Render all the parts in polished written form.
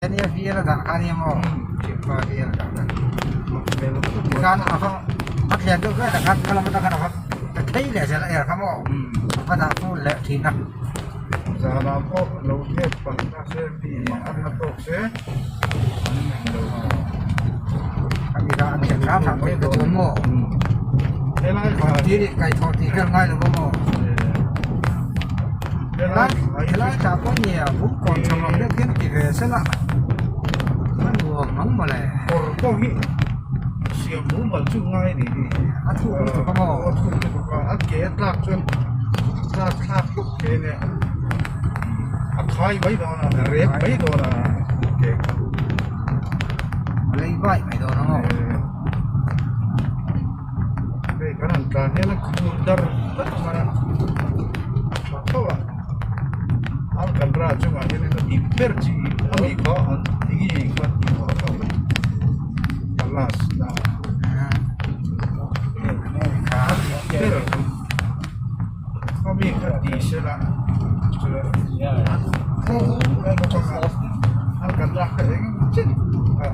Nia vial a dah kha nia maw thianpa vial a dah kha tikhan a va a tlian deuh vel takhan kha lam atang khan a va ta thei leh zel a er kha maw a va dah full leh thin a. Zanah pawh lo hriat palh ta se mi an la tawk se an nei lo a. A mi kha a thian hram hram thei ka chuan maw Helai kha kaithawh tih vel ngai lo va maw. Helai helai tah pawh nia buk kawn chho ang deuh hian ti ve sel a a nuam ang mawle. Kawr pawh hi siam mumal chu ngai ni hi. A thuk lutuk a maw? A thuk lutuk a, a ke a tlak chuan tlak thlak hluk thei a nia. A khai mai dawn a, a rep mai dawn a ke kha. A lei vaih mai dawn a maw? Hei kan han tlan hian a khur dar vek mai a a tha tho a alcantara chungah hianin a dik ber chi a mi kha an eng nge kha tih pawh a tha mai a last na a dik ber a mi kha ti sela chuan alcantara kha eng chen a.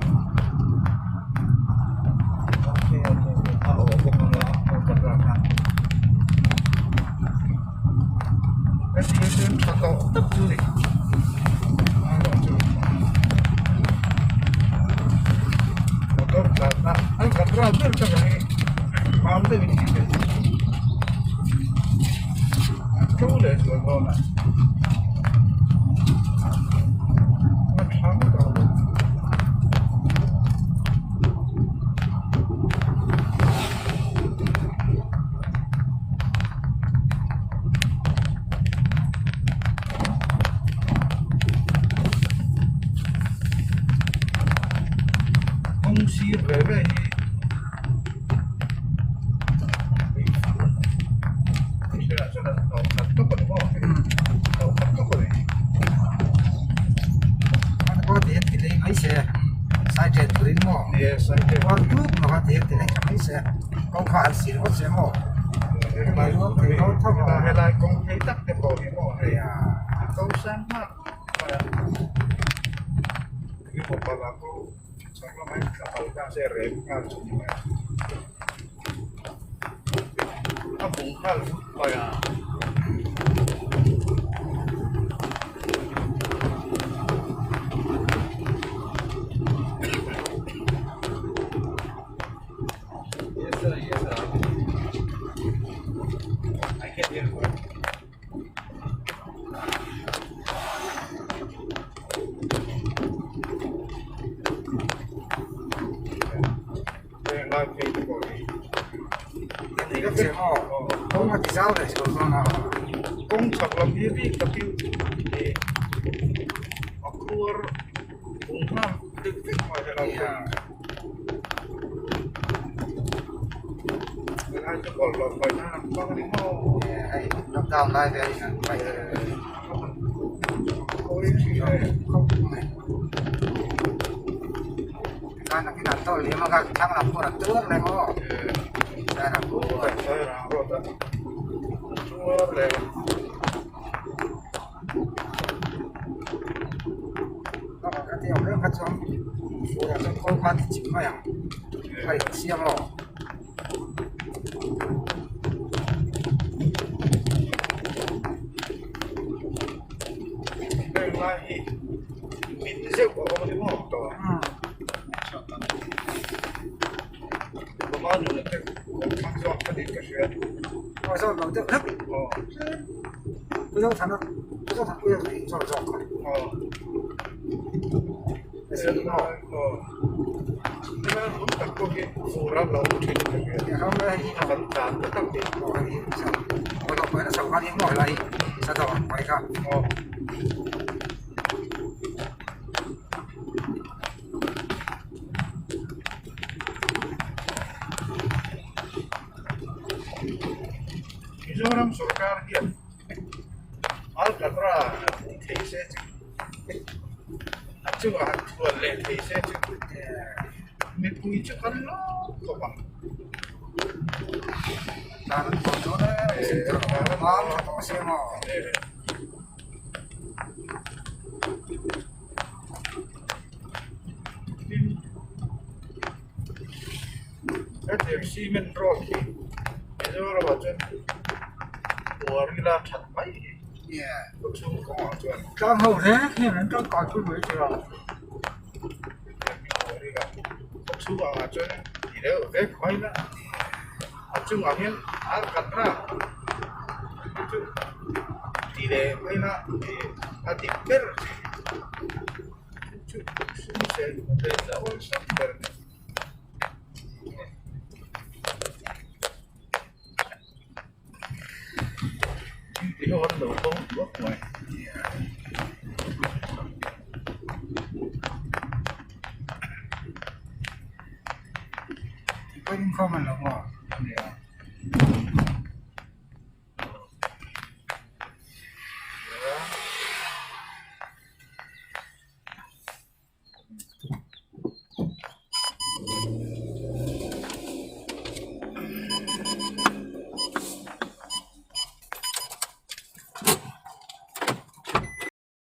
Kawng sir ve ve hi Helai kawng phei tak te pawh hi maw hei a ko sang hmak mai a A bung nghal vut mai a. Kawng chhak lam hi bik takin ih a khuar bung nghal deuh vek mai helai kawng hi. Helai chu bawlhhlawh paih nan an hmang a ni maw? Heng lai hi min zeuh a awm a ni maw tawh a nuna te kawng thlang zawk ka nih ka hria aw helai hmun tak pawh hi fur a lo awm thin ka hria kan tlan ta tak aw. Mizoram sorkar hian Alcatra ti thei se chu a chungah han thuan leh thei se chu mipui chu kan lawm khawp ang. Hetiang cement road hi Mizoram ah chuan uar ila that mai hi khaw chhung kawngah chuan. Tlang ho reng hian an tangkai pui mai thei a. Hetiang hi uar ila khaw chhung angah chuan ti deuh vek mai la a chungah hian ar kan ra chu ti leh mai la ih a dik ber chu chu a awlsam ber a ni. Pawhin khawm an lo maw?